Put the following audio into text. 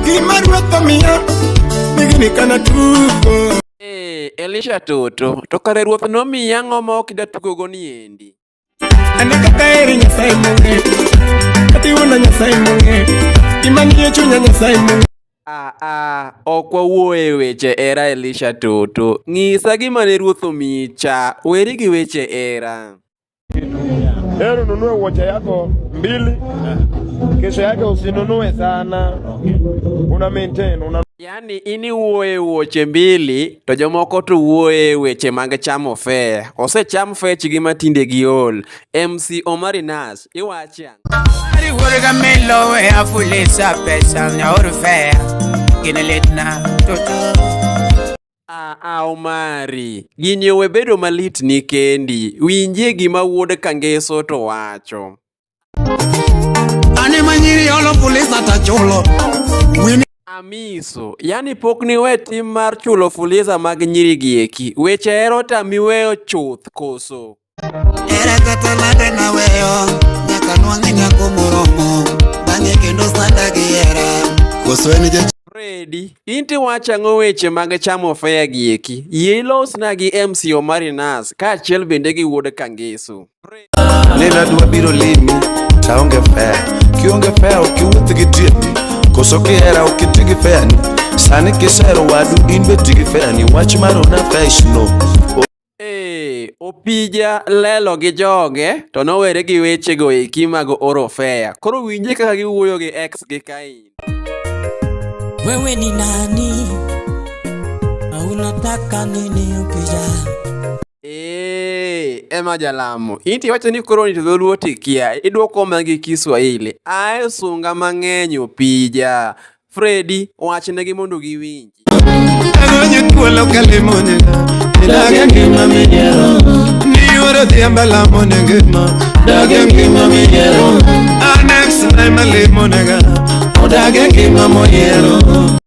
Gima ruoth omiya, digni kana tugo. Ee, Elisha Toto, to kare ruoth nomiyi ang'o ma ok ida tugogo niendi? Ane kaka eri Nyasaye mong'e, kata iwuona Nyasaye mong'e, gima nie chunya Nyasaye mong'e. Ah, ah, ok wawuo e weche hera Elisha Toto. Ng'isa gima ne ruoth omiyi cha, weri gi weche hera. Heri ununue wuoche yako mbili, kesho yake usinunue sana, una maintain una Yaani in iwuoyo e wuoche mbili to jomoko to wuoyo e weche mag chamo fare. Osecham fechgi ma tinde giol. MC Omari Nas, iwache ang'o? Ariwuorga melo e afulisa pesa nyaor fea gini litna toto. Ah, ah, Omari, gini owe bedo malit ni kendi. Winjie gima wuod Kangeso to wacho. Ane manyiri olo fuliza tachulo. Wini Amiso, yani pok niwe tim mar chulo fuliza mag nyiri gi eki. Weche hero tami weyo chuth koso? Era kata nade naweyo nyaka nwang'e nyako moromo bang'e kendo sanda gi hera koso en ja Freddy, in tiwacho ang'o weche mag chamo fare gi eki? Yie ilosna gi MC Omari Nas kaachiel bende gi wuod Kangeso. Nena dwa biro limi taonge fare kionge fare ok iwuoth gi tiendi koso kihera ok iti gi fare ni sani kisero wadu in be ti gi fare ni wach mar ona fare is no. Ee, Opija lelo gi joge to nowere gi wechego eki mag oro fare. Koro winje kaka giwuoyo gi ex gi kain. Wewe ni nani? Unataka nini Opija? Ee, ema jalamo. In tiwacho ni koro ni to dholuo tikia, idwoko mana gi Kiswahili. Ae sunga mang'eny Opija. Freddy, wachnegi mondo giwinji. Agonyo thuolo kalimo nega, dage ngima miyiero. Nioro dhiambo lamo ne ngima, dage ngima miyiero.